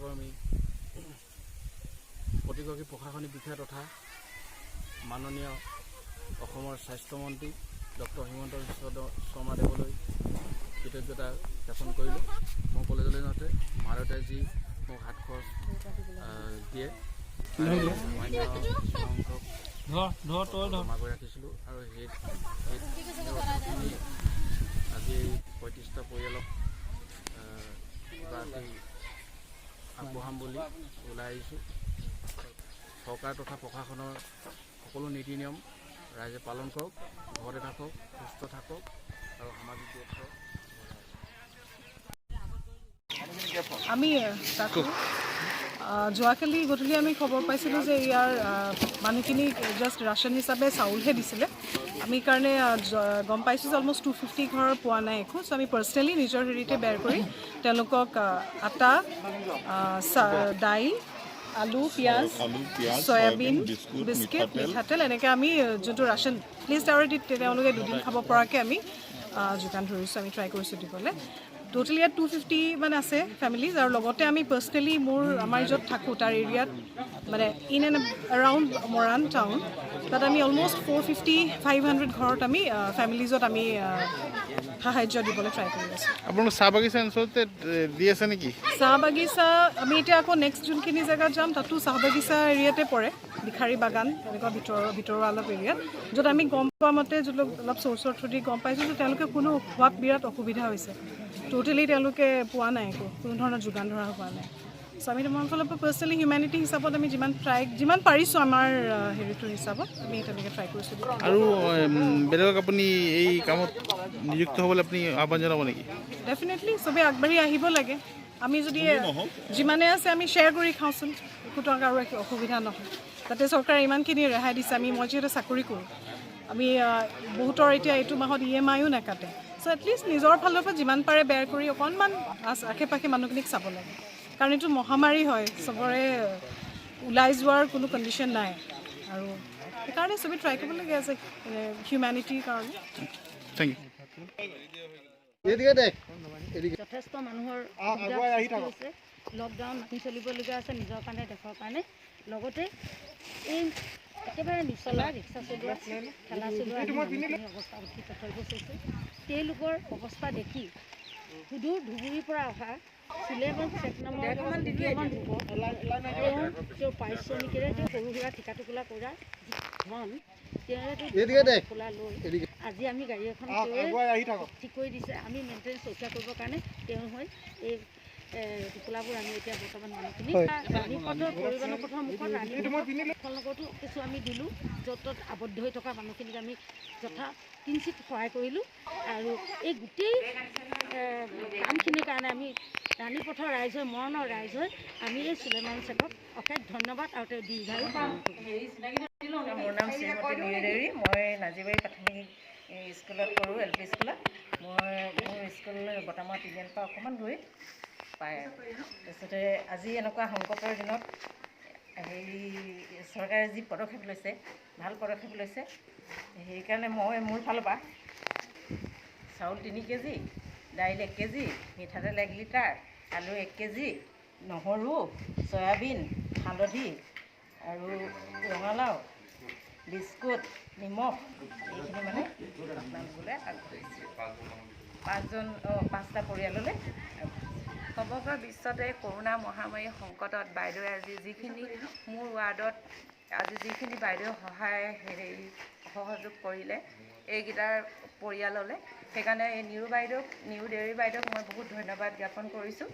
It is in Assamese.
কৰ্মী, প্ৰতিগৰাকী প্ৰশাসনিক বিষয়া তথা মাননীয় অসমৰ স্বাস্থ্যমন্ত্ৰী ডক্টৰ হিমন্ত বিশ্ব শৰ্মাদেৱলৈ কৃতজ্ঞতা জ্ঞাপন কৰিলোঁ। মই কলেজলৈ যাওঁতে মা দেউতাই যি মোক হাত খৰচ দিয়ে, তাৰে সামান্য কিছু সংখ্যক জমা কৰি ৰাখিছিলোঁ আৰু সেই অৰ্থখিনি আজি এই 35টা পৰিয়ালক কিবা এটি আগবঢ়াম বুলি ওলাই আহিছোঁ। চৰকাৰ তথা প্ৰশাসনৰ সকলো নীতি নিয়ম ৰাইজে পালন কৰক, ঘৰতে থাকক, সুস্থ থাকক আৰু সামাজিক দূৰত্ব বজাই ৰাখক। আমি তাকো যোৱাকালি গধূলি আমি খবৰ পাইছিলোঁ যে ইয়াৰ মানুহখিনিক জাষ্ট ৰাচন হিচাপে চাউলহে দিছিলে। আমি কাৰণে গম পাইছোঁ যে অলমষ্ট 250 ঘৰ পোৱা নাই একো। চ' আমি পাৰ্চনেলি নিজৰ হেৰিতে বেৰ কৰি তেওঁলোকক আটা, দাইল, আলু, পিঁয়াজ, চয়াবিন, বিস্কিট, মিঠাতেল, এনেকৈ আমি যোনটো ৰাচন প্লিজ আৰু তেওঁলোকে দুদিন খাব পৰাকৈ আমি যোগান ধৰিছোঁ। আমি ট্ৰাই কৰিছোঁ দিবলৈ। ট'টেল ইয়াত 250 মান আছে ফেমিলিজ আৰু লগতে আমি পাৰ্চনেলি মোৰ আমাৰ য'ত থাকোঁ তাৰ এৰিয়াত, মানে in and around Moran town, তাত আমি অলমষ্ট 450, 500 ঘৰত আমি ফেমিলিজত আমি সাহাৰ্য দিবলৈ ট্ৰাই কৰি আছোঁ। আপোনালোক চাহ বাগিচা অঞ্চলতে দি আছে নেকি? চাহ বাগিচা আমি এতিয়া আকৌ নেক্সট যোনখিনি জেগাত যাম, তাতো চাহ বাগিচা এৰিয়াতে পৰে, ভিখাৰী বাগান, তেনেকুৱা ভিতৰুৱা অলপ এৰিয়াত, য'ত আমি গম পোৱা মতে, য'ত অলপ চ'ৰ্চৰ থ্ৰুদি গম পাইছোঁ যে তেওঁলোকে কোনো খোৱাত বিৰাট অসুবিধা হৈছে। ট'টেলি তেওঁলোকে পোৱা নাই একো, কোনো ধৰণৰ যোগান ধৰা হোৱা নাই। চ' আমি তোমাৰ ফালৰ পৰা পাৰ্চনেলি হিউমেনিটি হিচাপত আমি যিমান ট্ৰাই, যিমান পাৰিছোঁ, আমাৰ হেৰিটোৰ হিচাপত আমি তেনেকৈ ট্ৰাই কৰিছোঁ। আৰু বেলেগক আপুনি এই কামত নিযুক্ত হ'বলৈ আপুনি আহ্বান জনাব নেকি? ডেফিনেটলি, চবেই আগবাঢ়ি আহিব লাগে। আমি যদি যিমানে আছে আমি শ্বেয়াৰ কৰি খাওঁচোন, একোতো কাৰো একো অসুবিধা নহয়। তাতে চৰকাৰে ইমানখিনি ৰেহাই দিছে। আমি, মই যিহেতু চাকৰি কৰোঁ, আমি বহুতৰ এতিয়া এইটো মাহত ইএমআইও নাকাটে। চ' এটলিষ্ট নিজৰ ফালৰ পৰা যিমান পাৰে বেয়াৰ কৰি অকণমান আশে পাশে মানুহখিনিক চাব লাগে, কাৰণ এইটো মহামাৰী হয়, চবৰে ওলাই যোৱাৰ কোনো কণ্ডিশ্যন নাই আৰু সেইকাৰণে চবেই ট্ৰাই কৰিব লাগে এজ এ হিউমেনিটিৰ কাৰণে। Thank U. যথেষ্ট মানুহৰ অসুবিধা সৃষ্টি হৈছে। লকডাউন মানি চলিবলগীয়া হৈছে নিজৰ কাৰণে, দেশৰ কাৰণে। লগতে এই একেবাৰে নিচলা ৰিক্সা চলোৱা, ঠেলা চলোৱা আদি মানুহখিনিৰ অৱস্থা অতি তথৈবচ হৈছে। তেওঁলোকৰ অৱস্থা দেখি সুদূৰ ধুবুৰীৰ পৰা অহা চুলেমান শ্বেখ নামৰ উদীয়মান যুৱক, তেওঁ তেওঁৰ পাৰিশ্ৰমিকেৰে তেওঁ সৰু সুৰা ঠিকা টোকোলা কৰা যি ধন, তেওঁৰে টোপোলা লৈ আজি আমি গাড়ী এখন তেওঁৱে ঠিক কৰি দিছে। আমি মেইনটেনেঞ্চ চইচা কৰিবৰ কাৰণে তেওঁ হৈ এই টোপোলাবোৰ আমি এতিয়া বৰ্তমান মানুহখিনি ৰাণীপথৰ, পৰিবহণৰ পথৰ মুখত ৰাণীপথৰ কিছু আমি দিলোঁ। য'ত ত'ত আবদ্ধ হৈ থকা মানুহখিনিক আমি যথা কিঞ্চিত সহায় কৰিলোঁ আৰু এই গোটেই কামখিনিৰ কাৰণে আমি ৰাণীপথৰ ৰাইজ হৈ, মৰাণৰ ৰাইজ হৈ আমি এই চুলেমান শ্বেখক অশেষ ধন্যবাদ আৰু তেওঁ দীৰ্ঘায়ু কামনা কৰিলোঁ। মোৰ নাম শ্ৰীমতী নীৰু, মই নাজিবাৰী প্ৰাথমিক স্কুলত কৰোঁ, এলপি স্কুলত। মই মোৰ স্কুল বটামৰা তিনিআলিৰ পৰা অকণমান দূৰিত পায়। আৰু তাৰপিছতে আজি এনেকুৱা সংকটৰ দিনত হেৰি চৰকাৰে যি পদক্ষেপ লৈছে, ভাল পদক্ষেপ লৈছে। সেইকাৰণে মই মোৰ ফালৰ পৰা চাউল 3 কেজি, দাইল 1 কেজি, মিঠাতেল 1 লিটাৰ, আলু 1 কেজি, নহৰু, চয়াবিন, হালধি আৰু ৰঙালাও, বিস্কুট, নিমখ, এইখিনি মানে আপোনালোকলৈ আগবঢ়াইছোঁ। পাঁচজন, অঁ, পাঁচটা পৰিয়াললৈ আগবঢ়াইছোঁ। সমগ্ৰ বিশ্বতে কৰোণা মহামাৰীৰ সংকটত বাইদেৱে আজি যিখিনি মোৰ ৱাৰ্ডত আজি যিখিনি বাইদেৱে সহায় হেৰি সহযোগ কৰিলে এইকেইটাৰ পৰিয়াললৈ, সেইকাৰণে এই নিৰু বাইদেউক, নিৰু দেউৰী বাইদেউক মই বহুত ধন্যবাদ জ্ঞাপন কৰিছোঁ।